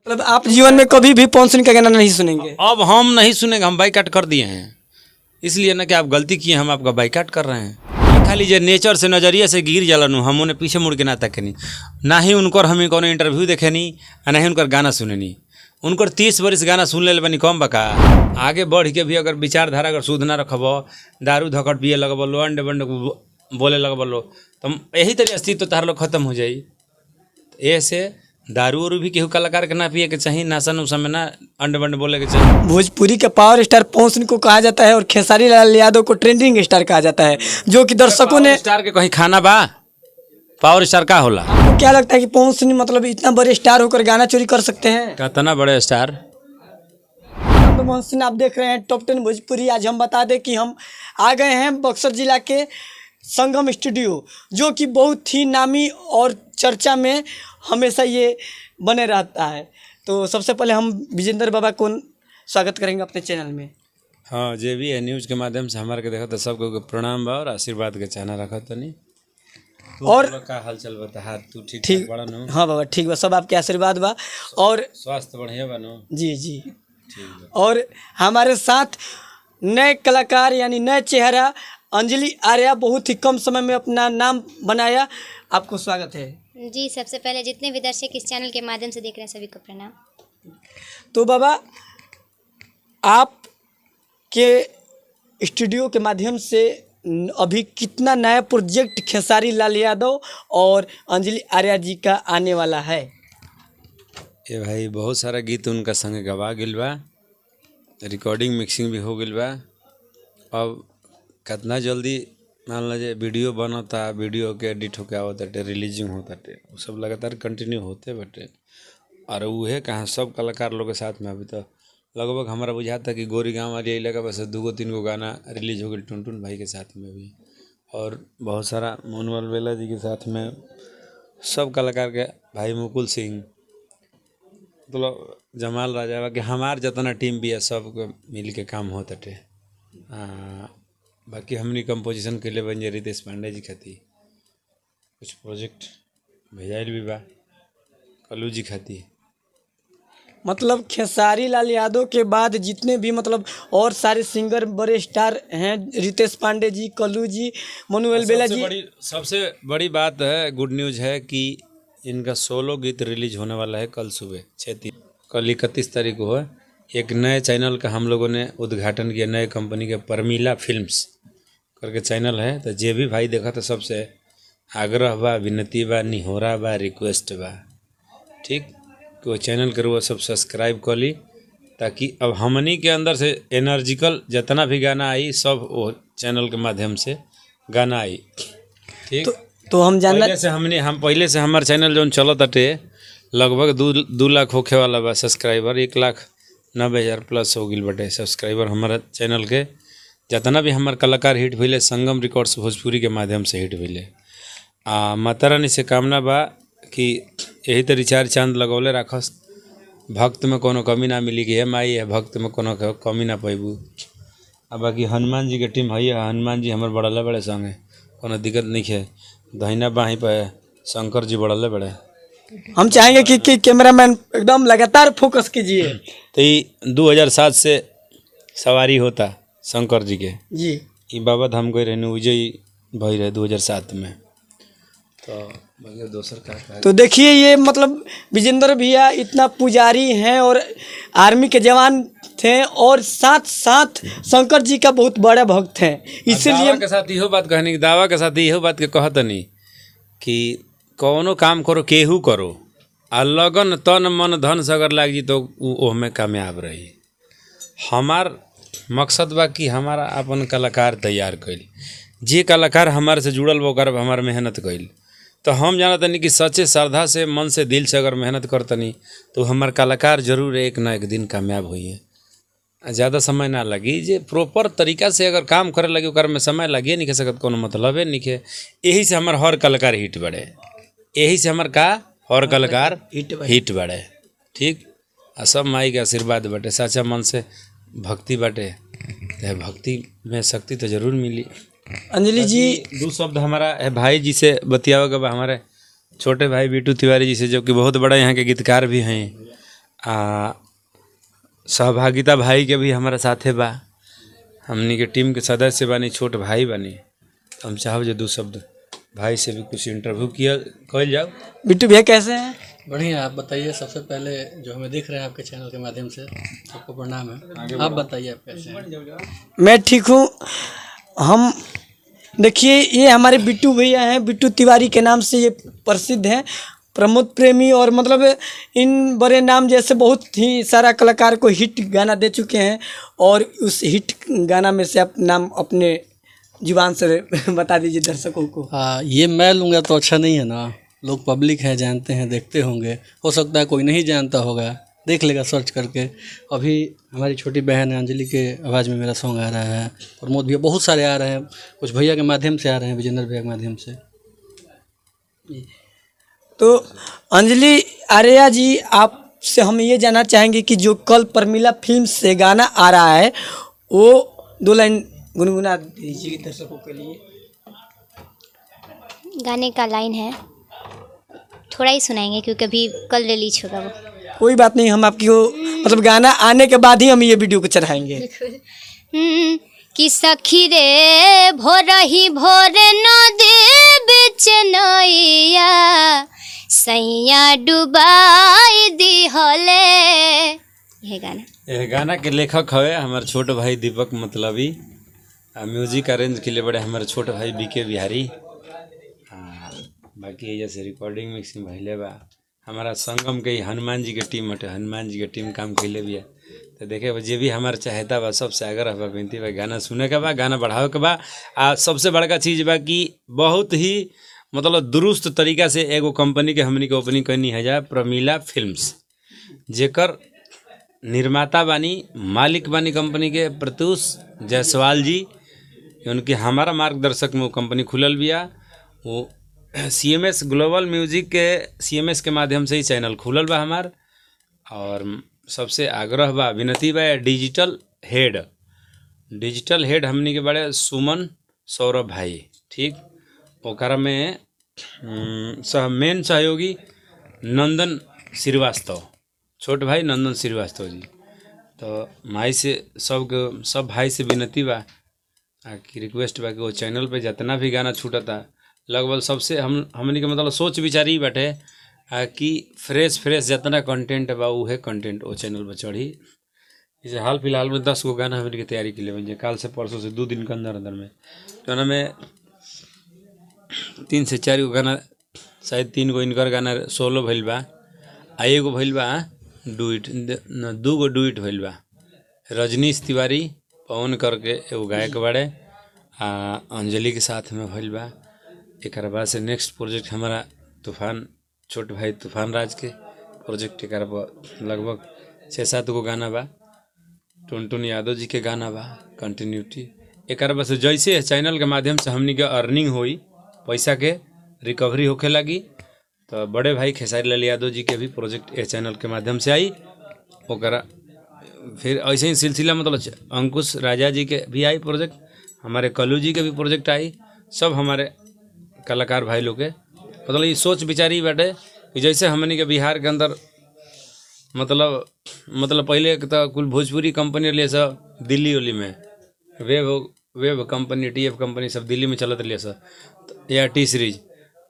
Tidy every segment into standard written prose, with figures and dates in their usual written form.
मतलब आप जीवन में कभी भी पवन सिंह का गाना नहीं सुनेंगे? अब हम नहीं सुनेंगे, हम बाइकाट कर दिए हैं। इसलिए ना कि आप गलती किए, हम आपका बाइकाट कर रहे हैं। खाली जे नेचर से नजरिए से गिर जाला नु, हम उन्हें पीछे मुड़ के ना तकनी, ना ही उनकर हम कोनो इंटरव्यू देखेनी आ ना ही उनकर गाना सुनेनी। उनकर 30 बरिस गाना सुन ले बनी, कम बका। आगे बढ़ के भी अगर विचारधारा अगर शुद्ध ना रखब, दारू धकड़ पिए लगब लो, अंडे बंडे बोले लगब लो, तो यही तरी अस्तित्व तार लोग खत्म हो जाई। ऐसे दारू उरू भी केहू कलाकार के ना पिए के चाही, नासा नुसा में ना अंड बंड बोले के चाही। भोजपुरी के पावर स्टार पवन सिंह को कहा जाता है और खेसारी लाल यादव को ट्रेंडिंग स्टार कहा जाता है, जो कि दर्शकों ने पावर स्टार के कहीं खाना बा? पावर स्टार का होला? आपको क्या लगता है कि पवन सिंह मतलब इतना बड़े स्टार होकर गाना चोरी कर सकते हैं? कितना बड़े स्टार। मोहन सिंह, आप देख रहे हैं टॉप 10 भोजपुरी। आज हम बता दें कि हम आ गए हैं बक्सर जिला के संगम स्टूडियो, जो कि बहुत ही नामी और चर्चा में हमेशा ये बने रहता है। तो सबसे पहले हम विजेंद्र बाबा को स्वागत करेंगे अपने चैनल में। हाँ, जे भी है न्यूज़ के माध्यम से हमारे के देखत सबके के प्रणाम बा और आशीर्वाद के चाहना रखत तनी। और का हाल चाल बता हार, तू ठीक ठीक। ठाक बड़ा नु? हाँ बाबा, ठीक बा, सब आपके आशीर्वाद बा और स्वास्थ्य बढ़िया बा नु? जी जी। ठीक बा। और हमारे साथ नए कलाकार यानी नए चेहरा अंजलि आर्या, बहुत ही कम समय में अपना नाम बनाया, आपको स्वागत है। जी, सबसे पहले जितने भी दर्शक इस चैनल के माध्यम से देख रहे हैं, सभी को प्रणाम। तो बाबा, आप के स्टूडियो के माध्यम से अभी कितना नया प्रोजेक्ट खेसारी लाल यादव और अंजलि आर्या जी का आने वाला है? ए भाई, बहुत सारा गीत उनका संग गवा गिल बा, रिकॉर्डिंग मिक्सिंग भी हो गिल बा। अब कितना जल्दी मान लो जे वीडियो बनता, वीडियो के एडिट होके आवताटे, रिलीजिंग होताटे, उ सब लगातार कंटिन्यू होते बाटे। और उहे कहाँ, सब कलाकार लोग के साथ में अभी तो लगभग हमारा बुझाता कि गोरी गाँव वाली इलाका बस दूगो तीन गो गाना रिलीज हो गई, टुनटुन भाई के साथ में भी और बहुत सारा मोनवल बेला जी के साथ में, सब कलाकार के भाई मुकुल सिंह, मतलब जमाल राजा बा कि हमार जितना टीम भी है, सबके मिल के काम होत बाटे। बाकी हमनी कंपोजिशन के लिए बन जाए रितेश पांडे जी खातिर, कुछ प्रोजेक्ट भेजाइल भी बा कल्लू जी खातिर। मतलब खेसारी लाल यादव के बाद जितने भी मतलब और सारे सिंगर बड़े स्टार हैं, रितेश पांडे जी, कल्लू जी, मनुएल बेला सबसे जी। बड़ी सबसे बड़ी बात है, गुड न्यूज़ है कि इनका सोलो गीत रिलीज होने वाला है कल सुबह 6:30, कल 31 तारीख को है। एक नए चैनल का हम लोगों ने उद्घाटन किया, नए कंपनी के परमीला फिल्म्स करके चैनल है। तो जे भी भाई देखा तो सबसे आग्रह बा, विनती बा, निहोरा बा, रिक्वेस्ट बा, ठीक, कि वो चैनल के रुआ सब सब्सक्राइब कर ली, ताकि अब हमनी के अंदर से एनर्जिकल जितना भी गाना आई, सब वो चैनल के माध्यम से गाना आई, ठीक। तो हम जानना पहले से हमने हम पहले से हमार चैनल जौन चलत अटे, लगभग 2 लाख होखे वाला बा सब्सक्राइबर, 1,90,000 प्लस हो गइल बाटे सब्सक्राइबर हमारा चैनल के। जितना भी हमार कलाकार हिट भइले, संगम रिकॉर्ड्स भोजपुरी के माध्यम से हिट भइले। आ माता रानी से कामना बा कि यही तरी चार चांद लगौले राखस, भक्त में कोनो कमी ना मिली, कि हे माई, हे भक्त में कोनो कमी ना पैबू। आ बाकी हनुमान जी के टीम है, हनुमान जी हमर बड़ले बड़े संगे, कोनो दिक्कत नहीं है। दहिना बाही पे शंकर जी बड़ले बड़े। हम चाहेंगे कि कैमरामैन एकदम लगातार फोकस कीजिए। तो ई 2007 से सवारी होता शंकर जी के। ई बाबा धाम गए रहे, विजयी भई रहे 2007 में। तो बाकी दोसर का का? तो देखिए, ये मतलब विजेंद्र भैया इतना पुजारी हैं और आर्मी के जवान थे और साथ साथ शंकर जी का बहुत बड़ा भक्त हैं, इसीलिए दावा के साथ इहो बात कहनी, दावा के साथ इहो बात के कहतनी कि कौनो काम करो, केहू करो, आ लगन तन मन धन से अगर लाग जी तो उ ओहमे कामयाब रही। हमार मकसद बा कि हमारा अपन कलाकार तैयार कइल, जे कलाकार हमारे से जुड़ल बा ओकर हमार मेहनत कइल, तो हम जानत तनी कि सच्चे श्रद्धा से, मन से, दिल से अगर मेहनत करतनी तो हमार कलाकार जरूर एक ना एक दिन कामयाब होई है। ज़्यादा समय ना लगी। जे प्रॉपर तरीका से अगर काम करे लगी, ओकर में समय लगिए नहीं सकत, कोनो मतलबे नहीं। यही से हमार हर कलाकार हिट बढ़े, यही से हमार का हर कलाकार हिट बाड़े। हिट बढ़े, ठीक। आ सब माई के आशीर्वाद बाटे, सच्चा मन से भक्ति बाटे, तो भक्ति में शक्ति तो जरूर मिली। अंजलि जी। दो शब्द हमारा है भाई जी से बतियावे के बा, हमारे छोटे भाई बीटू तिवारी जी से, जो कि बहुत बड़ा यहाँ के गीतकार भी हैं। आ सहभागिता भाई के भी हमारा साथे बा, हमनी के टीम के सदस्य बानी, छोट भाई बानी। हम चाहब जे दू शब्द भाई से भी कुछ इंटरव्यू किया कल जाओ। बिट्टू भैया कैसे हैं? बढ़िया, आप बताइए। सबसे पहले जो हमें देख रहे हैं आपके चैनल के माध्यम से, सबको प्रणाम है। आप बताइए आप कैसे हैं? मैं ठीक हूँ। हम देखिए ये हमारे बिट्टू भैया हैं, बिट्टू तिवारी के नाम से ये प्रसिद्ध हैं, प्रमोद प्रेमी और मतलब इन बड़े नाम जैसे बहुत ही सारा कलाकार को हिट गाना दे चुके हैं और उस हिट गाना में से आप नाम अपने जुबान से बता दीजिए दर्शकों को। हाँ, ये मैं लूँगा तो अच्छा नहीं है ना, लोग पब्लिक है, जानते हैं, देखते होंगे। हो सकता है कोई नहीं जानता होगा, देख लेगा सर्च करके। अभी हमारी छोटी बहन अंजलि के आवाज़ में मेरा सॉन्ग आ रहा है, प्रमोद भैया बहुत सारे आ रहे हैं, कुछ भैया के माध्यम से आ रहे हैं, विजेंद्र भैया के माध्यम से। तो अंजलि आर्या जी, आपसे हम ये जानना चाहेंगे कि जो कल परमिला फिल्म से गाना आ रहा है वो दो लाइन गुनगुना दीजिए दर्शकों के लिए। गाने का लाइन है, थोड़ा ही सुनाएंगे क्योंकि अभी कल रिलीज होगा वो। कोई बात नहीं, हम आपकी वो मतलब गाना आने के बाद ही हम ये वीडियो को चढ़ाएंगे। कि सखी रे भोरही भोर नदी बिच नैया सैया डुबाई दिहले, यह गाना। यह गाना के लेखक हवे हमार छोट भाई दीपक मतलबी, आ म्यूजिक अरेंज के लिए बड़े हमारे छोट भाई बी के बिहारी। हाँ, बाकी जैसे रिकॉर्डिंग मिक्सिंग भइले बा हमारा संगम के ही हनुमान जी के टीम हटे, हनुमान जी के टीम काम कैले बिया। तो देखे बा, जे भी हमार चाहता बा सबसे आग्रह बा, विनती बा, गाना सुने के बा, गाना बढ़ावे के बा। आ सबसे बड़का चीज़ बा कि बहुत ही मतलब दुरुस्त तरीका से एगो कंपनी के हमनी के ओपनिंग करनी है जा, प्रमीला फिल्म्स, जेकर निर्माता बानी, मालिक बानी कंपनी के प्रत्यूष जायसवाल जी, उनके हमारा मार्गदर्शक में वो कंपनी खुलल बिया। वो CMS global music के CMS के माध्यम से ही चैनल खुलल बा हमार। और सबसे आग्रह बा, विनती बा, डिजिटल हेड, डिजिटल हेड हमनी के बड़े सुमन सौरभ भाई, ठीक, ओकरा में सह मेन सहयोगी नंदन श्रीवास्तव, छोट भाई नंदन श्रीवास्तव जी। तो माई से सब सब भाई से विनती बा आ कि रिक्वेस्ट बा कि वो चैनल पे जितना भी गाना छूटता लगभग सबसे हम हमनी के मतलब सोच विचारी बाटे आ कि फ्रेश फ्रेश जितना कंटेंट बा उहे कंटेंट वो चैनल पर चढ़ी। जैसे हाल फिलहाल में 10 गो गाना हमनी के तैयारी के लिए काल से परसों से 2 दिन के अंदर अंदर में, जौना में 3 से 4 गो गाना, शायद 3 गो इनकर गाना सोलो भइल बा आ एगो भइल बा डुइट, 2 गो डुइट भइल बा। रजनीश तिवारी पवन करके एगो गायक बाड़े आ अंजलि के साथ में भइल बा। एक बाद से नेक्स्ट प्रोजेक्ट हमारा तूफान, छोट भाई तूफान राज के प्रोजेक्ट, एक लगभग 6-7 गो गाना बा, टुनटुन यादव जी के गाना बा कंटिन्यूटी। एक बाद से जैसे चैनल के माध्यम से हमनी के अर्निंग होई, पैसा के रिकवरी होखे लगी, तो बड़े भाई खेसारी लाल यादव जी के भी प्रोजेक्ट ए चैनल के माध्यम से आई। ओकरा फिर ऐसे ही सिलसिला मतलब अंकुश राजा जी के भी आई प्रोजेक्ट, हमारे कल्लू जी के भी प्रोजेक्ट आई, सब हमारे कलाकार भाई लोग के मतलब ये सोच विचारी बाटे कि जैसे हमनी के बिहार के अंदर मतलब पहले तो कुल भोजपुरी कंपनी लिए सब दिल्ली उल्ली में, वेब कंपनी, TF company सब दिल्ली में चलत रही सब, या टी सीरीज,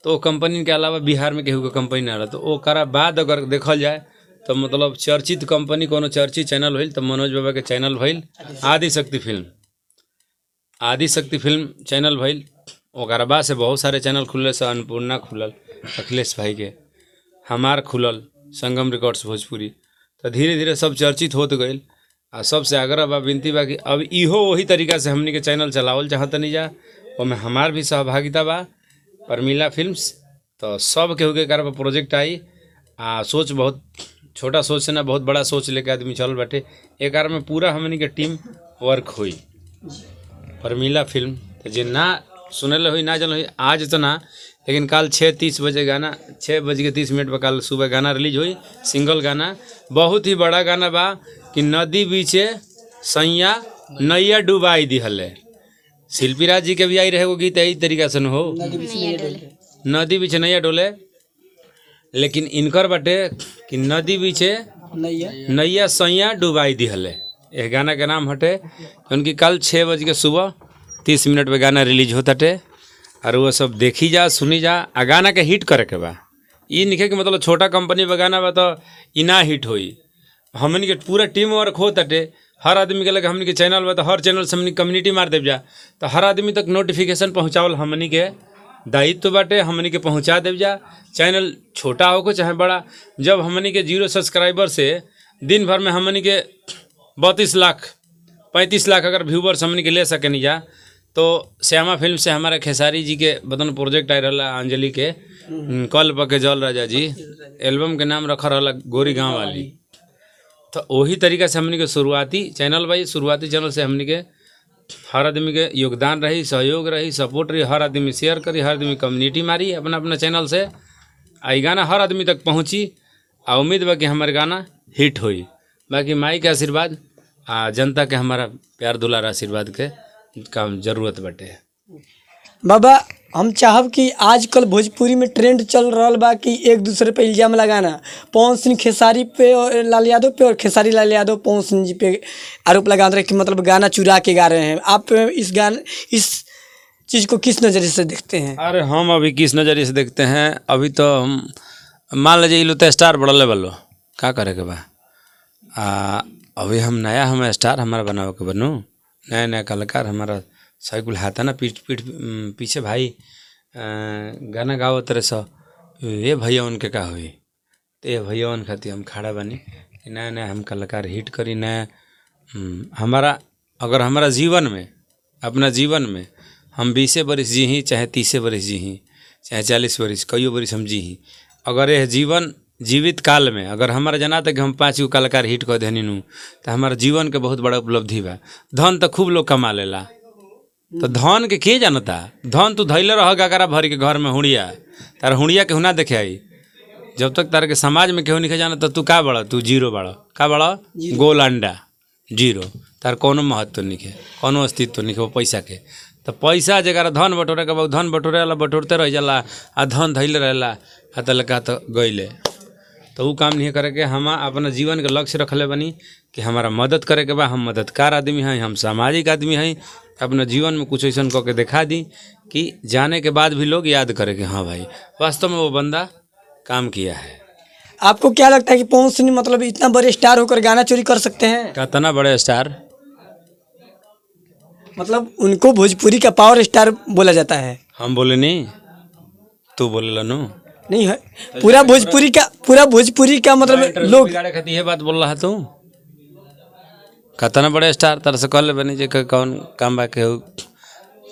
तो वो कंपनी के अलावा बिहार में केहू के कंपनी ना रहा। तो ओकरा बाद अगर देखल जाए तो मतलब चर्चित कंपनी कोनो चर्चित चैनल भइल तो मनोज बाबा के चैनल भइल Adishakti film, Adishakti film channel भइल। ओकरा बाद से बहुत सारे चैनल खुलल, से अन्नपूर्णा खुलल अखिलेश भाई के, हमार खुलल संगम रिकॉर्ड्स भोजपुरी। तो धीरे धीरे सब चर्चित होत गइल। आ सबसे आग्रह बा, विनती बा कि अब इहो वही तरीका से हमनी के चैनल चलावल चाहत नहीं जा, ओमे हमार भी सहभागिता बा परमिला फिल्म्स। तो सब केहू के कारण प्रोजेक्ट आई आ सोच बहुत छोटा सोच से ना बहुत बड़ा सोच लेके आदमी चल बाटे। एक में पूरा हमनी के टीम वर्क हुई परमिला फिल्म। तो जे ना सुनल हुई ना जानल हुई आज तो ना, लेकिन कल 6:30 बजे गाना, 6:30 पर कल सुबह गाना रिलीज हुई, सिंगल गाना। बहुत ही बड़ा गाना बा कि नदी बीचे सैया नैया डुबाई दिहले। शिल्पी राज जी के भी आई रहे वो गीत यही तरीका से न हो, नदी बीचे नैया डोले, लेकिन इनकर बाटे कि नदी बीचे नैया नैया सैया डुबाई दिहले, यह गाना के नाम हटे, जौन कि कल 6 बज के सुबह 30 मिनट पे गाना रिलीज होता हटे और वो सब देखी जा, सुनी जा आ गाना के हिट करे के बा। ई निखे के मतलब छोटा कंपनी पे गाना बा तो ई ना हिट होई। हमन के पूरा टीम वर्क होत हटे। हर आदमी के लगे हमन के चैनल बा तो हर चैनल से हमनी कम्युनिटी मार देव जा, तो हर आदमी तक नोटिफिकेशन पहुंचावल हमनी के दायित्व बाटे। हमनी के पहुंचा देव जा, चैनल छोटा हो चाहे बड़ा। जब हमनी के जीरो सब्सक्राइबर से दिन भर में हमनी के 32 लाख, 35 लाख अगर व्यूवर्स हमनी के ले सकेनी जा, तो श्यामा फिल्म से हमारे खेसारी जी के बदन प्रोजेक्ट आए रहा, अंजलि के कल पके जल राजा जी, एल्बम के नाम रखा रहा गोरी गाँव वाली। तो वही तरीका से हमनी के शुरुआती चैनल भाई, शुरुआती चैनल से हमनी के हर आदमी के योगदान रही, सहयोग रही, सपोर्ट रही। हर आदमी शेयर करी, हर आदमी कम्युनिटी मारी अपना अपना चैनल से आ ई गाना हर आदमी तक पहुंची आ उम्मीद बा कि हमार गाना हिट होई। बाकी माई के आशीर्वाद आ जनता के हमारा प्यार दुलार आशीर्वाद के काम जरूरत बाटे। बाबा, हम चाहब कि आजकल भोजपुरी में ट्रेंड चल रहल बा कि एक दूसरे पे इल्ज़ाम लगाना, पवन सिंह खेसारी पे और लाल यादव पे और खेसारी लाल यादव पवन सिंह जी पे आरोप लगा रहे कि मतलब गाना चुरा के गा रहे हैं। आप इस चीज़ को किस नज़रिए से देखते हैं? अरे, हम अभी किस नज़रिए से देखते हैं? अभी तो हम मान लीजिए ई लोग तो स्टार बढ़ले बलो, का करे के बा? आ अभी हम नया, हम स्टार हमारा बनावे के बनू, नया नया कलाकार हमारा साइकिल हाथा ना पीठ पीठ पीछे भाई गाना गावत रहे स ए भैया, उनके का होई? तो ए भैया खातिर हम खड़ा बानी कि नया नया हम कलाकार हिट करी नया। हमारा अगर हमारा जीवन में, अपना जीवन में हम 20 बरिस जी चाहे 30 बरिस जी चाहे 40 बरिस, कईयो बरिस हम जी, अगर यह जीवन जीवित काल में अगर हमारा जना कि हम पाँच गो कलाकार हिट कर देनी नू, तो हमारा जीवन के बहुत बड़ा उपलब्धि बा। धन तो खूब लोग कमा लेला, तो धन के के जानता? धन तू धैले रह गगरा भरी के घर में हुड़िया, तार हुड़िया केहू ना देखे आई। जब तक तार के समाज में केहू नहीं जाना तो तू का बड़ा? तू जीरो बड़ा। का बड़ा? गोल अंडा, जीरो। तार कोनो महत्व नहीं है, कोनो अस्तित्व नहीं है वो पैसा के। तो पैसा जरा धन बटोरे के बाद धन बटोरे वाला बटोरते रह जाला आ धन धैले रहेला आ तले का तो गईले। तो ऊ काम नहीं करे के। हम अपना जीवन के लक्ष्य रखले बनी कि हमारा मदद करे के बा। हम मददकार आदमी हैं, हम सामाजिक आदमी हैं। अपना जीवन में कुछ ऐसा कऽ के दिखा दी कि जाने के बाद भी लोग याद करे कि हाँ भाई, वास्तव में वो बंदा काम किया है। आपको क्या लगता है कि पवन सिंह मतलब इतना बड़े स्टार होकर गाना चोरी कर सकते हैं? कितना बड़े स्टार? मतलब उनको भोजपुरी का पावर स्टार बोला जाता है। हम बोले नहीं, तू बोले नु। नहीं है, पूरा भोजपुरी का मतलब लोग बिगाड़े खातिर ये बात बोल रहा तू। कितना बड़े स्टार? तार से कहले बनी जे कौन काम बा के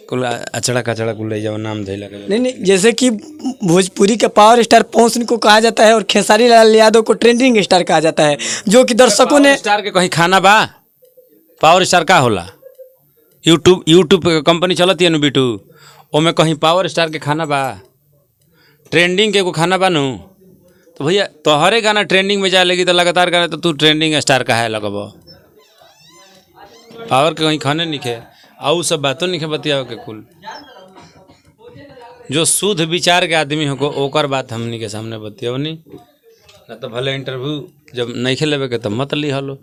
कुल अचड़ा कचड़ा कुल ले जाओ नाम धइला के। नहीं, जैसे कि भोजपुरी का पावर स्टार पवन सिंह को कहा जाता है और खेसारी लाल यादव को ट्रेंडिंग स्टार कहा जाता है, जो कि दर्शकों ने स्टार के कहीं खाना बा? पावर स्टार का होला? यूट्यूब यूट्यूब पे कंपनी चलती है नु बिटू, ओमे कहीं पावर स्टार के खाना बा? ट्रेंडिंग के एगो खाना बा नु। तो भैया, तोहरे गाना ट्रेंडिंग में जाए लगी तो लगातार गाना तो तू ट्रेंडिंग स्टार काहे लगबो? पावर के कहीं खाने नहीं खे आ उ सब बातों नहीं बतियावे के। कुल जो शुद्ध विचार के आदमी हो ओकर बात हमनी के सामने बतियवनी ना। तो भले इंटरव्यू जब नहीं लेवे के तो मत ली हलो।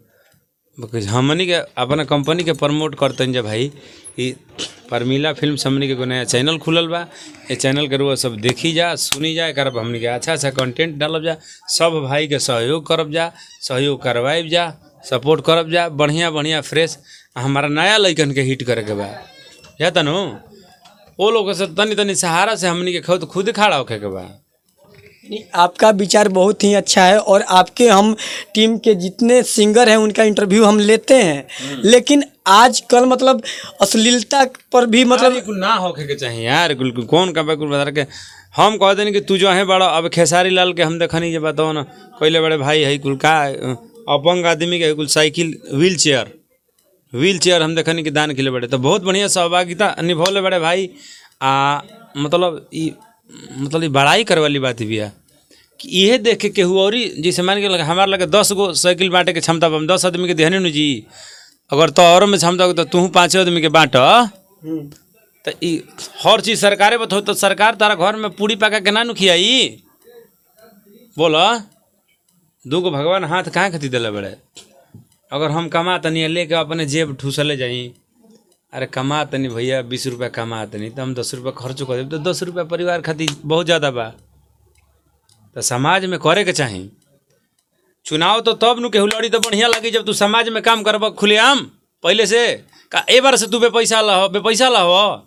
हमनी के अपना कंपनी के प्रमोट करतन जे भाई, ई परमिला फिल्म हमनी के एगो नया चैनल खुलल बा। ए चैनल के रुआ सब देखी जा, सुनी जा। एकर हमनी के अच्छा अच्छा कंटेंट डालब जा। सब भाई के सहयोग करब जा, सहयोग करवाइब जा, सपोर्ट करब जा। बढ़िया बढ़िया फ्रेश हमारा नया लइकन के हिट करे के बा या तनु वो लोग से तनी तनी सहारा से हमनी के खुद खुद खड़ा होखे के बा। नहीं, आपका विचार बहुत ही अच्छा है और आपके हम टीम के जितने सिंगर हैं उनका इंटरव्यू हम लेते हैं, लेकिन आजकल मतलब अश्लीलता पर भी मतलब मतलब कुल ना होखे के चाहिए यार। कुल कुल कौन का कुल बता के हम कह देनी कि तू जो है बड़ा। अब खेसारी लाल के हम देखनी जे बताओ ना कैले बड़े भाई है कुल का अपंग आदमी के कुल साइकिल, व्हील चेयर हम देखनी कि दान के बड़े, तो बहुत बढ़िया सहभागिता निभौले बड़े भाई। आ मतलब ई मतलब ई बड़ाई करे वाली बात भी है कि इहे देख के केहू औरी जैसे मान के हमार लगे 10 गो साइकिल बांटे के क्षमता बा, हम 10 आदमी के देहनी नु जी। अगर तो औरों में क्षमता हो तो तू पाँचों आदमी के बाँट। तो ई हर चीज सरकारे बत हो तो सरकार तारा घर में पूरी पका के ना नु खियाई? बोल। दूगो भगवान हाथ कहाँ खातिर दिले बड़े। अगर हम कमा तनी लेके अपने जेब ठूसले जाई, अरे कमा तनी भैया 20 रुपया कमा तनी तो हम 10 रुपया खर्च कर देब तो 10 रुपया परिवार खातिर बहुत ज़्यादा बा। तो समाज में करे के चाही। चुनाव तो तब नु केहू लड़ी तो बढ़िया लगी जब तू समाज में काम करब खुलेआम पहले से। का ए बार से तू बेपैसा लह, बेपैसा लह,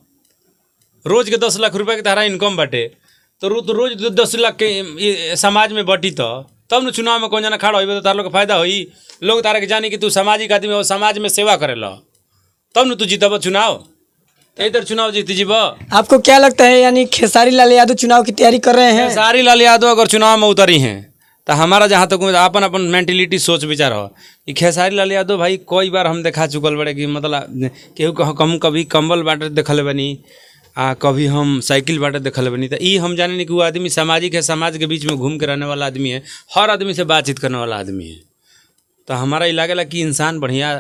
रोज के 10 लाख रुपया के तारा इनकम बाटे तो रोज 10 लाख के समाज में बटी तो तब न चुनाव में कौन जना खड़ा होइबे तो तार लोग के फायदा होई। लोग तारा के जानी कि तू सामाजिक आदमी हो, समाज में सेवा करेला, तब न तू जीतब चुनाव। इधर चुनाव जीत जीब। आपको क्या लगता है, यानी खेसारी लाल यादव चुनाव की तैयारी कर रहे हैं? खेसारी लाल यादव अगर चुनाव में उतरी हैं तो हमारा जहाँ तक अपन अपन मेंटेलिटी सोच विचार हो कि खेसारी लाल यादव भाई कई बार हम देखा चुकल बड़े कि मतलब केहू कम कभी कंबल बांटे देखल बनी आ कभी हम साइकिल बांटे देखल बनी। तो ये हम जाने कि वो आदमी सामाजिक है, समाज के बीच में घूम के रहने वाला आदमी है, हर आदमी से बातचीत करने वाला आदमी है। तो हमारा ये लागेला कि इंसान बढ़िया,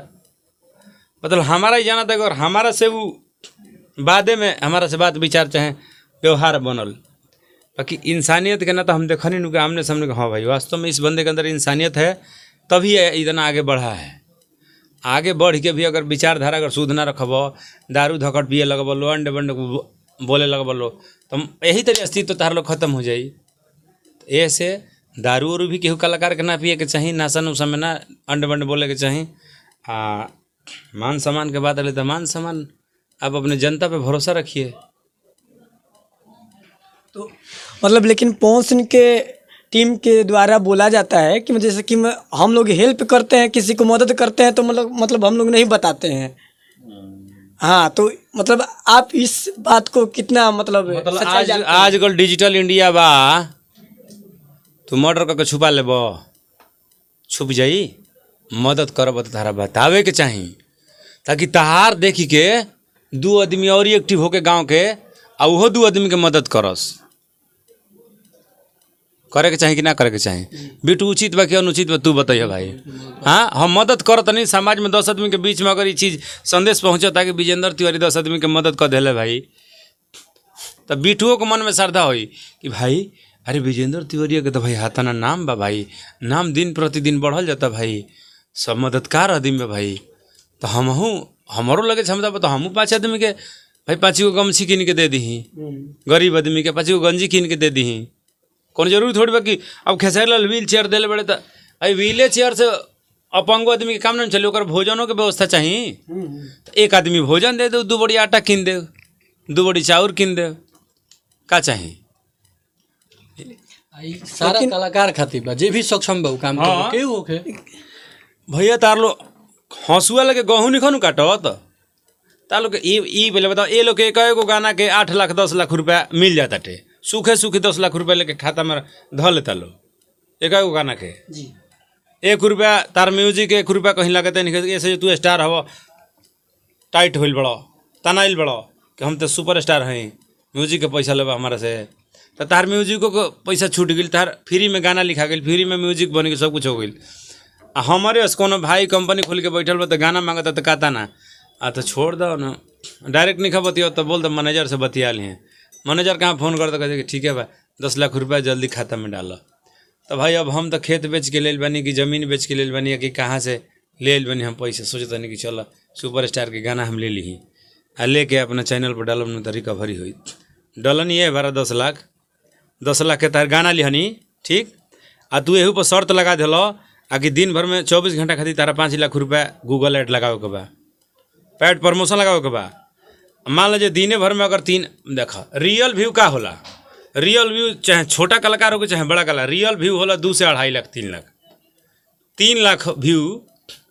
मतलब हमारा ही जाना था और हमारा से वो बादे में हमारा से बात विचार चाहे व्यवहार बनल, बाकी इंसानियत के ना तो हम देखनी नु के आमने सामने, हाँ भाई वास्तव में इस बंदे के अंदर इंसानियत है तभी ये इतना आगे बढ़ा है। आगे बढ़ के भी अगर विचारधारा अगर शुद्ध ना रखब, दारू धकट पिए लगब लो, अंडे बंडे बोले लगब लो, तो यही तरह अस्तित्व तार लोग खत्म हो जाई। तो ऐसे दारू उरू भी केहू कलाकार के ना पिए के चाही, नशा नुशा में ना अंडे बंडे बोले के चाही। आ मान सम्मान के बात अले तो मान सम्मान आप अपने जनता पे भरोसा रखिए। तो मतलब लेकिन पवन सिंह के टीम के द्वारा बोला जाता है कि जैसे कि हम लोग हेल्प करते हैं, किसी को मदद करते हैं तो मतलब हम लोग नहीं बताते हैं। हाँ, तो मतलब आप इस बात को कितना मतलब आज आजकल डिजिटल इंडिया बा, तू मर्डर करके छुपा लेब, छुप जाई। मदद करब तो तारा बतावे के चाही ताकि तहार देखी के 2 आदमी और एक्टिव होके गांव के आ उहो 2 आदमी के मदद करस। करे के चाही कि ना करे के चाही? बिटू उचित बा कि अनुचित बा तू बताइए भाई। हाँ, हम मदद करत नहीं समाज में 10 आदमी के बीच में अगर ये चीज़ संदेश पहुँचता कि विजेंद्र तिवारी 10 आदमी के मदद कर दिले भाई, तब बिटुओ के मन में श्रद्धा होई कि भाई अरे विजेंद्र तिवारी के तो भाई हाथाना नाम बा भाई, नाम दिन प्रतिदिन बढ़ल जाता भाई, सब मददकार आदमी बा भाई, तो हमहूँ हमारो लगे क्षमता बा तो हमहूँ 5 आदमी के भाई 5 गो गमछी किन के दे दीही, गरीब आदमी के 5 गो गंजी किन के दे दीही। कौन जरूरी थोड़ी बा कि अब खेसारी लाल व्हील चेयर दिले बड़े तो अरे व्हीले चेयर से अपंगो आदमी के काम नहीं चली, ओकर भोजनों के व्यवस्था चाहिए। तो एक आदमी भोजन दे दो, 2 बोरी आटा किन दे, 2 बोरी चाउर किन दे, का चाहिए? सारा कलाकार खातिर बा, जे भी सक्षम बा उ काम करे के होखे। भैया तार लो हंसुआ लगे गहूँ नहीं खनु काटत, तार लोग ई पहले बताओ, ए लोग के एगो गाना के 8 लाख 10 लाख रुपया मिल जाता टे, सूखे सूखे 10 लाख रुपया लेके खाता में धऽ लेता लो एक एगो गाना के जी। 1 रुपया तार म्यूजिक 1 रुपया कहीं लगते नहीं, ऐसे तू स्टार हव टाइट होइल बड़ो तनाइल बड़ो कि हम तो सुपर स्टार हैं, म्यूजिक के पैसा लेबा हमारा से, तो तार म्यूजिको को पैसा छूट गई, तार फ्री में गाना लिखा गई, फ्री में म्यूजिक बन गई, सब कुछ हो गई। आ हमारे कोनो भाई कंपनी खोल के बैठल बा तो गाना मांगता तो कहता ना आ तो छोड़ दो ना, डायरेक्ट नहीं बतियो तो बोल दो मैनेजर से बतिया लिए, मैनेजर कहाँ फोन कर दो कहते कि ठीक है भाई 10 लाख रुपया जल्दी खाता में डालो। तो भाई अब हम तो खेत बेच के लेल बनी कि ज़मीन बेच के लेल बनी कि कहाँ से ले बनी हम पैसा, सोचते नहीं कि चलो सुपर स्टार के गाना हम ले ली आ लेके अपना चैनल पर डालब न तो रिकवरी हुई। डलनी है 12 10 लाख 10 लाख के तार गाना लिहनी ठीक, आ तू एहू पर शर्त लगा दिलो आ कि दिन भर में 24 घंटा खातिर तारा 5 लाख रुपया गूगल एड लगावे के बा, पैड प्रमोशन लगावे के बा। मान लीजिए दिने भर में अगर 3 देखा रियल व्यू का होला, रियल व्यू चाहे छोटा कलाकार हो चाहे बड़ा कलाकार, रियल व्यू होला 2 से 2.5 lakh 3 lakh, 3 lakh view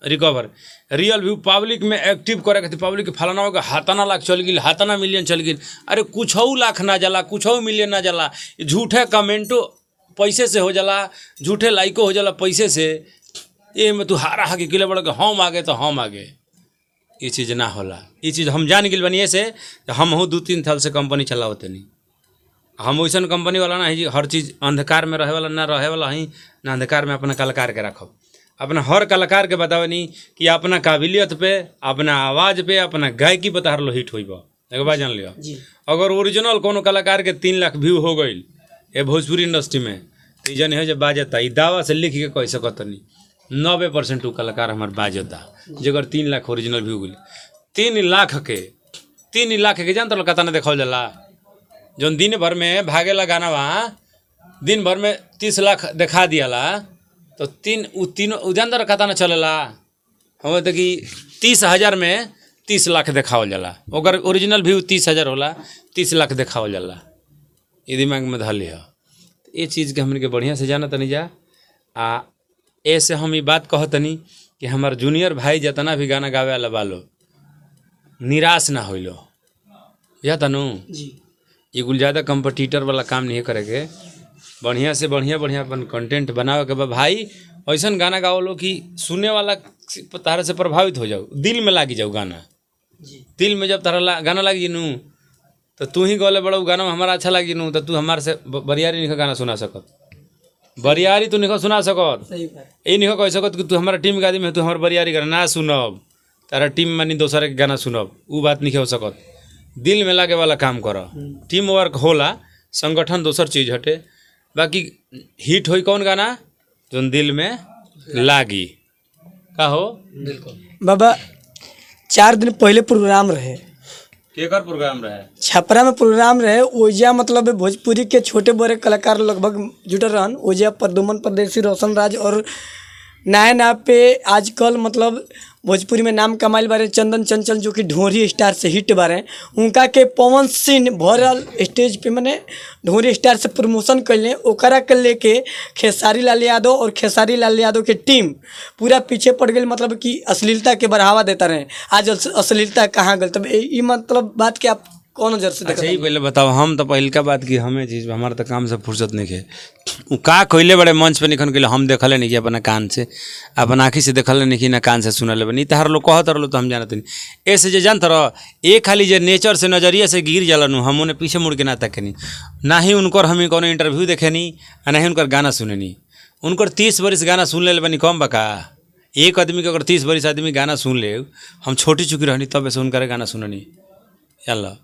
recover. Real view public में एक्टिव करे खातिर पब्लिक के फलाना हो हाथाना लाख चल गई, हाथाना मिलियन चल गई, अरे कुछ लाख ना जाला, कुछ मिलियन ना जाला, झूठे कमेंटो पैसे से हो जाला, झूठे लाइको हो जाला पैसे से, ये में तू हारा हा के किले बड़ के हम आगे तो हम आगे, ये चीज़ ना होला। ये चीज़ हम जान गए बनिए से हम हूँ 2-3 साल से कंपनी चलावत नहीं, हम वैसन कंपनी वाला ना है हर चीज़ अंधकार में रहे वाला ना रहे वाला ही ना, अंधकार में अपना कलाकार के रखब, अपना हर कलाकार के बतावनी कि अपना काबिलियत पे, अपना आवाज़ पे, अपना गायकी पे तहार लो हिट होइब। एक बात जान लियो, अगर ओरिजिनल कोनो कलाकार के 3 लाख व्यू हो गई ये भोजपुरी इंडस्ट्री में तो ई जन है जे बाजता, ई दावा से लिख के कह सकतनी 90% उ कलाकार हमार बाजता, जेकर 3 लाख ओरिजिनल व्यू गेल। 3 लाख के, 3 लाख के जान तो कतना देखल जाला, जौन दिन भर में भागेला गाना दिन भर में 30 लाख देखा दियाला, तो तीन उ तीनों उ जान तो कतना चलेला। हम तो कि 30,000 में 30 लाख देखावल जाला, ओकर ओरिजिनल व्यू 30,000 होला, 30 लाख देखावल जाला। ये दिमाग में धली है। ये चीज़ के हमन के बढ़िया से जाना तनी जा। आ ऐसे हम ये बात कहतनी कि हमार जूनियर भाई जितना भी गाना गावे वाला बालो निराश ना होइलो, या तनु जी ये कुल ज़्यादा कंपटीटर वाला काम नहीं करे के, बढ़िया से बढ़िया बढ़िया अपन कंटेंट बनावे के बा भाई। ऐसा गाना गावलो कि सुने वाला तारा से प्रभावित हो जाओ, दिल में लागी जाओ गाना जी। दिल में जब तारा गाना लागी नू तो तू ही गौले बड़ा गाना हमारा अच्छा लागी नू, तो तू हमारे से बरियारी निखा गाना सुना सकत, बरियारी तू निखा सुना सकत, सही बात। ये निखा कह सकत कि तू हमारा टीम के आदमी है, तू हमारा बरियारी गाना ना सुनब, तारा टीम मानी दोसर के गाना सुनब, उ बात नहीं हो सकत। दिल में लागे वाला काम कर, टीम वर्क होला, संगठन दोसर चीज हटे, बाकी हिट होई कौन गाना जोन दिल में लागी का हो। बिल्कुल बाबा 4 दिन पहले प्रोग्राम रहे, केकर प्रोग्राम रहे? छपरा में प्रोग्राम रहे, ओइजा मतलब भोजपुरी के छोटे बड़े कलाकार लगभग जुटल रहन। ओइजा प्रदुमन परदेसी, रोशन राज और नया नया पे आजकल मतलब भोजपुरी में नाम कमाइल बारे चंदन चंचल जो कि ढोरी स्टार से हिट बारे, उनका के पवन सिंह भरल स्टेज पे मने ढोरी स्टार से प्रमोशन कैले, ओकरा के लेके खेसारी लाल यादव और खेसारी लाल यादव के टीम पूरा पीछे पड़ गई, मतलब कि अश्लीलता के बढ़ावा देता रहे। आज अश्लीलता कहाँ गई? तब ई मतलब बात के आप कौन नजर से अच्छा देखते? ये पहले बताओ, हम तो पहिलका बात की हमें चीज हमारा तो काम से फुर्सत नहीं है। उ का कइले बड़े मंच पे निखन कइले हम देखले नहीं कि अपना कान से, अपन आँखी से देखले नहीं कि ना कान से सुनले बनी, तहार लोग कहत रहलो तो हम जानत नहीं। ऐसे जे जानत रह ए खाली जे नेचर से नजरिया से गिर जाला नु, हम उन्हें पीछे मुड़ के ना तकेनी, ना ही उनकर हम कोनो इंटरव्यू देखेनी आ ना ही उनकर गाना सुनेनी। उनकर 30 बरिस गाना सुन ले बनी कम बका, एक आदमी के अगर 30 बरिस आदमी गाना सुन ले, हम छोटी चुकी रहनी तब से उनकर गाना सुननी, अल्लाह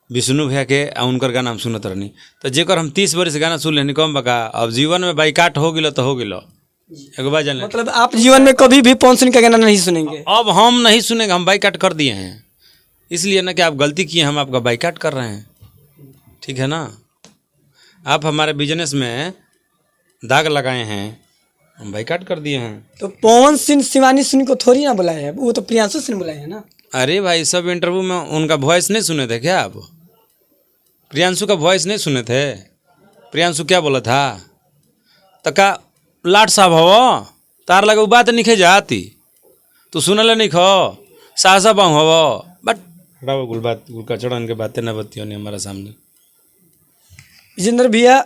विष्णु भैया के आ उनकर गाना हम सुनत रहनी, तो जेकर हम 30 बरिस गाना सुन लेनी कम बका। अब जीवन में बाइकाट हो गिलो तो हो गिलो, एगो बात जान ले। मतलब आप जीवन में कभी भी पवन सिंह का गाना नहीं सुनेंगे? अब हम नहीं सुनेंगे, हम बाइकाट कर दिए हैं, इसलिए ना कि आप गलती किए हम आपका बाइकाट कर रहे हैं, ठीक है ना। आप हमारे बिजनेस में दाग लगाए हैं, हम बाइकाट कर दिए हैं। तो पवन सिंह शिवानी सिंह को थोड़ी ना बुलाए हैं, वो तो प्रियांशु सिंह बुलाए हैं ना। अरे भाई सब इंटरव्यू में उनका वॉइस नहीं सुने थे क्या आप? प्रियांशु का वॉइस नहीं सुने थे? प्रियांशु क्या बोला था? तो का लाट साहब हव तार लगे उ बात नहीं जाती, तू सुनले नहीं खो साहसा बाहू हव बट हटाओ गुल बात गुल कचड़न के बातें ना बतियो नहीं हमारे सामने। विजेंद्र भैया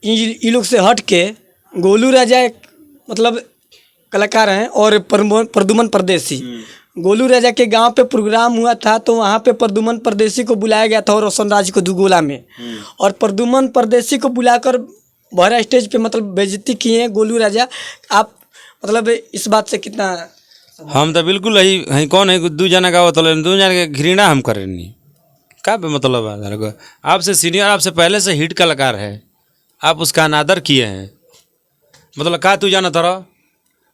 ई लोग से हट के गोलू राजा एक मतलब कलाकार हैं और प्रदुमन परदेसी, गोलू राजा के गांव पे प्रोग्राम हुआ था तो वहाँ पे प्रदुमन परदेसी को बुलाया गया था और रोशन राज को दुगोला में, और प्रदुमन परदेसी को बुलाकर भरा स्टेज पे मतलब बेइज्जती किए हैं गोलू राजा। आप मतलब इस बात से कितना? हम तो बिल्कुल यही हई कौन है दू जना गावत हलन, दू जना के घृणा हम करेनी का बे मतलब है को। आपसे सीनियर आपसे पहले से हिट कलाकार है, आप उसका अनादर किए हैं, मतलब का तू जाना तर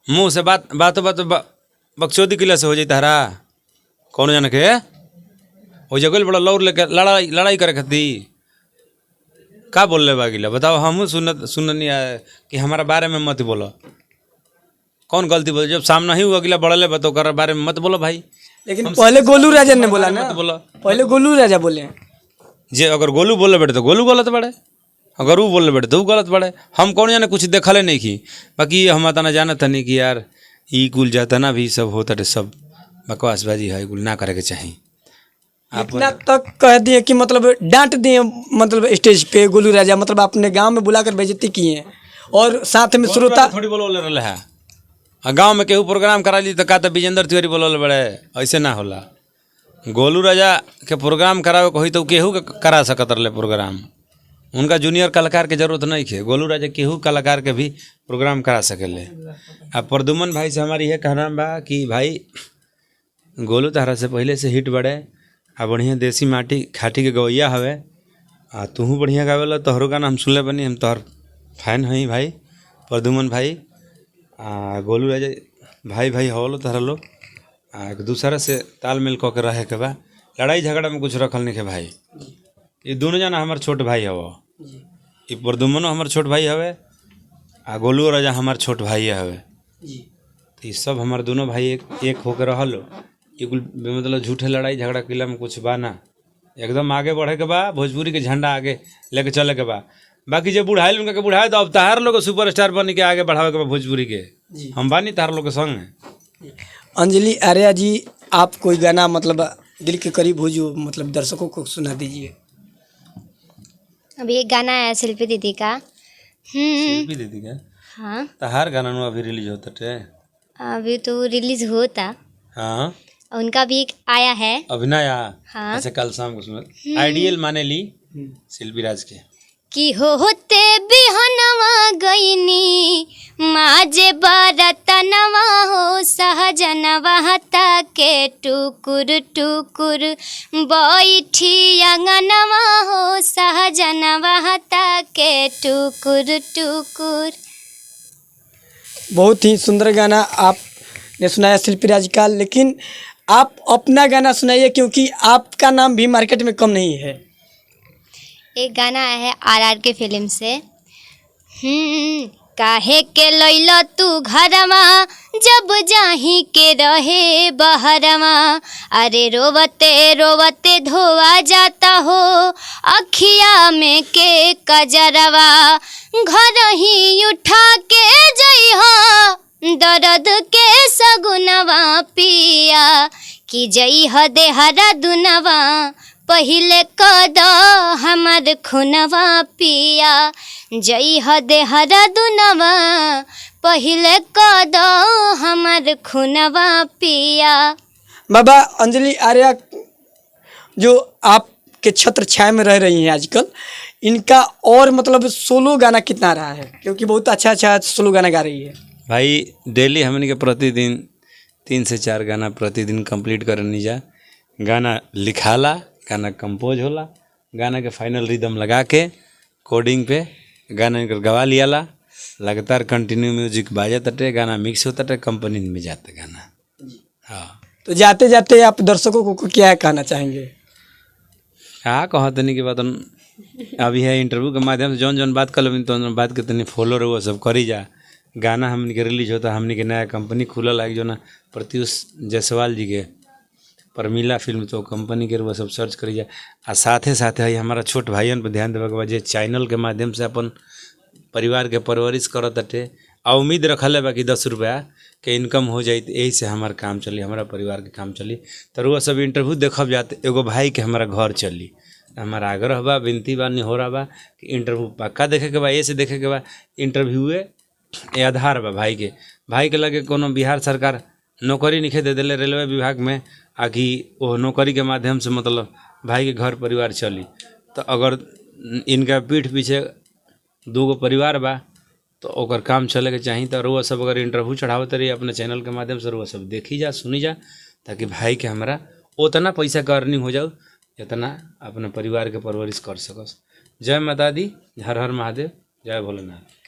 मुँह से बात बात बात बकचोदी किला से हो जाई तारा कौन जान के हो जगल बड़ा लौर लेके लड़ाई लड़ाई करे खाती का बोल ले बागिला बताओ। हमहूँ सुनत सुननी आए कि हमारा बारे में मत बोलो, कौन गलती बोल जब सामना ही अगला बढ़ले बा तो ओकरा बारे में मत बोलो भाई। लेकिन पहले गोलू राजा ने बोला ना, मत बोलो पहले गोलू राजा बोले। जे अगर गोलू बोले बैठे तो गोलू गलत बड़े, अगर वो बोले बैठे तो वो गलत बड़े, हम कौन जाने कुछ देखले नहीं की। बाकी हम तना जाना तनी कि यार ई कुल जाता भी सब होता रे सब बकवासबाजी है, कुल ना करे के चाही। इतना तक कह दिए कि मतलब डांट दिए मतलब स्टेज पे गोलू राजा, मतलब अपने गांव में बुलाकर बेइज्जती किए हैं और साथ में श्रोता थोड़ी बोलौले रहले है, आ गाँव में केहू प्रोग्राम करा ली तो का तो विजेंद्र तिवारी बोलौले बड़े, ऐसे ना होला। गोलू राजा के प्रोग्राम करावे के होई तो केहू के करा सकत रहले प्रोग्राम, उनका जूनियर कलाकार के जरूरत नहीं है। गोलू राजा केहू कलाकार के भी प्रोग्राम करा सकेले। आ प्रदुमन भाई से हमारी यह कहना बा कि भाई गोलू तहरा से पहले से हिट बड़े, आ बढ़िया देसी माटी खाटी के गवैया हवे, आ तुहू बढ़िया गावेला, तोहरो गाना हम सुनले बनी, हम तोहर फैन हई भाई प्रद्युमन भाई आ गोलू राजा भाई भाई हवलो तोहरा लोग। आ एक दूसरा से तालमेल कऽ के रहे के बा, लड़ाई झगड़ा में कुछ रखल नहीं के भाई। ये दोनों जना हमार छोट भाई हव, ई प्रद्युमनो हमार छोट भाई हवे आ गोलू राजा हमार छोट भाई हवे। तो ये सब हमार दोनों भाई एक एक होके रहल। ये कुल मतलब झूठे लड़ाई झगड़ा किला में कुछ बा ना, एकदम आगे बढ़े के बा, भोजपुरी के झंडा आगे लेके चले के बा। बाकी जो बुढ़ाइल उनका के बुढ़ाए तो अब तहार लोग सुपरस्टार बन के आगे बढ़ावे के बा भोजपुरी के, हम बानी तहार लोग के संग हैं। अंजलि आर्या जी, आप कोई गाना मतलब दिल के करीब हो जो मतलब दर्शकों को सुना दीजिए। अभी एक गाना आया शिल्पी दीदी का। शिल्पी दीदी का हाँ, तहार गाना नु अभी रिलीज होता टे। अभी तो रिलीज होता। हाँ, उनका भी एक आया है। अभिनय। हाँ। अच्छा कल शाम को सुना आइडियल माने ली शिल्पी राज के कि होते बिहनवा गईनी माजे बरतनवा हो सहजनवा के टुकुर टुकुर बैठी अंगनवा हो सहजनवा के टुकुर टुकुर। बहुत ही सुंदर गाना आपने सुनाया शिल्पी राज का, लेकिन आप अपना गाना सुनाइए क्योंकि आपका नाम भी मार्केट में कम नहीं है। एक गाना आया है are are के फिल्म से। काहे के लैल तू घरवा जब जाही के रहे बहरवा, अरे रोवते रोवते धोआ जाता हो अखिया में के कजरवा, घर ही उठा के जइहा दर्द के सगुनवा पिया, कि जइह देहरा दुनवा पहिले कद हमार खुनवा पिया, जइह देहरा दुनवा पहिले कद हमार खुनवा पिया। बाबा अंजलि आर्या जो आपके छत्र छाया में रह रही हैं आजकल, इनका और मतलब सोलो गाना कितना रहा है, क्योंकि बहुत अच्छा अच्छा सोलो गाना गा रही है। भाई डेली हमन के प्रतिदिन 3 से 4 गाना प्रतिदिन कंप्लीट करनी जा। गाना लिखाला, गाना कंपोज होला, गाना के फाइनल रिदम लगा के कोडिंग पे गाना इनकर गवा लियाला, लगातार कंटिन्यू म्यूजिक बाजत टे, गाना मिक्स होता टे, कंपनी में जाते गाना। हाँ, तो जाते जाते आप दर्शकों को क्या कहना चाहेंगे? हाँ, कहा तनी के बात अभी है इंटरव्यू के माध्यम से जौन जौन बात कर लेबी तौन जौन बात के तनी फॉलो रहो सब करी जा। गाना हमन के रिलीज होता, हमन के नया कंपनी खुलल है जो ना प्रत्यूष जायसवाल जी के परमिला फिल्म, तो कंपनी के रुआ सब सर्च करी जा। आ साथे साथे है हमारा छोट भाइयन पर ध्यान देवे के बा जे चैनल के माध्यम से अपन परिवार के परवरिश करत अटे आ उम्मीद रखल है बाकी 10 रुपया के इनकम हो जाई तो यही से हमार काम चली, हमारा परिवार के काम चली। तो रुआ सब इंटरव्यू देखब जाते एगो भाई के हमारा घर चली, हमारा आग्रह बा, विनती बा, निहोरा बा कि इंटरव्यू पक्का देखे के बा, ये से देखे के बा इंटरव्यूए ए आधार बा भाई के। भाई के लगे कोनो बिहार सरकार नौकरी नहीं दे दिले रेलवे विभाग में, आ कि वो नौकरी के माध्यम से मतलब भाई के घर परिवार चली। तो अगर इनका पीठ पीछे 2 गो परिवार बा तो ओकर काम चले के चाही। तो रुआ सब अगर इंटरव्यू चढ़ावत रही अपने चैनल के माध्यम से, रुआ सब देखी जा सुनी जा, ताकि भाई के हमारा उतना पैसा का अर्निंग हो जाओ जितना अपने परिवार के परवरिश कर सकस। जय माता दी, हर हर महादेव, जय भोलेनाथ।